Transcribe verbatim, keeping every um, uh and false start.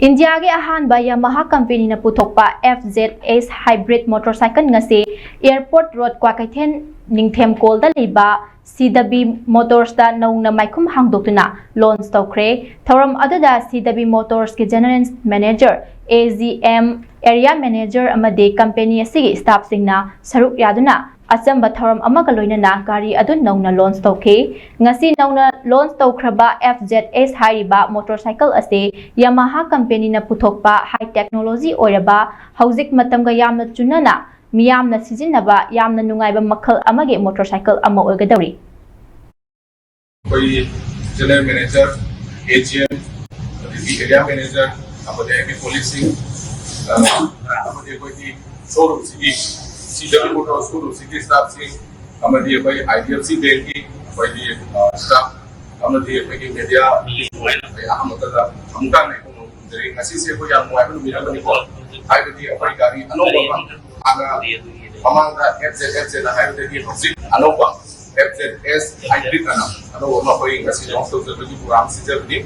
ꯏꯟꯗꯤꯌꯥꯒꯤ ꯑꯍꯥꯟꯕ ꯌꯥꯃꯥꯍꯥ ꯀꯝꯄꯦꯅꯤꯅ ꯄꯨꯊꯣꯛꯄ F Z S hybrid motorcycle ꯉꯁꯤ Airport Road ꯀ꯭ꯋꯥꯀꯩꯊꯦꯜ ꯅꯤꯡꯊꯦꯝꯀꯣꯜꯗ ꯂꯩꯕ C W Motorsꯇ ꯅꯧꯅ ꯃꯥꯏꯈꯨꯝ ꯍꯥꯡꯗꯣꯛꯇꯨꯅ launch ꯇꯧꯈ꯭ꯔꯦ꯫ ꯊꯧꯔꯝ ꯑꯗꯨꯗ C W Motorsꯀꯤ General Manager, A G M, Area Manager ꯑꯃꯗꯤ ꯀꯝꯄꯦꯅꯤ ꯑꯁꯤꯒꯤ staffꯁꯤꯡꯅ ꯁꯔꯨꯛ ꯌꯥꯗꯨꯅ ꯑꯆꯝꯕ ꯊꯧꯔꯝ ꯑꯃꯒ ꯂꯣꯏꯅꯅ ꯒꯥꯔꯤ ꯑꯗꯨ ꯅꯧꯅ launch ꯇꯧꯈꯤ꯫ ꯉꯁꯤ ꯅꯧꯅ launch ꯇꯧꯈ꯭ꯔꯕ F Z S ꯍꯥꯏꯔꯤꯕ motorcycle ꯑꯁꯤ ꯌꯥꯃꯥꯍꯥ ꯀꯝꯄꯦꯅꯤꯅ ꯄꯨꯊꯣꯛꯄ high technology ꯑꯣꯏꯔꯕ, ꯍꯧꯖꯤꯛ ꯃꯇꯝꯒ ꯌꯥꯝꯅ ꯆꯨꯅꯅ ꯃꯤꯌꯥꯝꯅ ꯁꯤꯖꯤꯟꯅꯕ ꯌꯥꯝꯅ ꯅꯨꯡꯉꯥꯏꯕ ꯃꯈꯜ ꯑꯃꯒꯤ motorcycle ꯑꯃ ꯑꯣꯏꯒꯗꯧꯔꯤ꯫ ꯑꯩꯈꯣꯏ General Manager, A G M, ꯑꯗꯒꯤ Area Manager, ꯑꯃꯗꯤ ꯑꯩꯒꯤ colleagueꯁꯤꯡ, ꯑ, ꯑꯃꯗꯤ ꯑꯩꯈꯣꯏꯒꯤ showroomꯁꯤꯒꯤ, C W Motors showroomꯁꯤꯒꯤ staffꯁꯤꯡ, ꯑꯃꯗꯤ ꯑꯩꯈꯣꯏ I D F C Bankꯀꯤ ꯑꯩꯈꯣꯏꯒꯤ, ꯑ, staff, ꯑꯃꯗꯤ ꯑꯩꯈꯣꯏꯒꯤ media, ꯑꯩ ꯑꯍꯥꯟꯕꯗ ꯑꯃꯨꯛꯀ ꯍꯟꯅ ꯈꯨꯔꯨꯝꯖꯔꯤ꯫ ꯉꯁꯤꯁꯦ ꯑꯩꯈꯣꯏ ꯌꯥꯝ ꯅꯨꯡꯉꯥꯏꯕ ꯅꯨꯃꯤꯠ ꯑꯃꯅꯤꯀꯣ, ꯍꯥꯏꯕꯗꯤ ꯑꯩꯈꯣꯏ ꯒꯥꯔꯤ ꯑꯅꯧꯕ ꯑꯃ, ꯍꯥꯟꯅ ꯃꯃꯥꯡꯗ F Z F Zꯅ ꯍꯥꯏꯕꯗꯒꯤ ꯍꯧꯖꯤꯛ ꯑꯅꯧꯕ F Z S hybrid ꯑꯅ ꯑꯅꯧꯕ ꯑꯃ ꯑꯩꯈꯣꯏ ꯉꯁꯤ launch ꯇꯧꯖꯕꯒꯤ program ꯁꯤꯟꯖꯕꯅꯤ꯫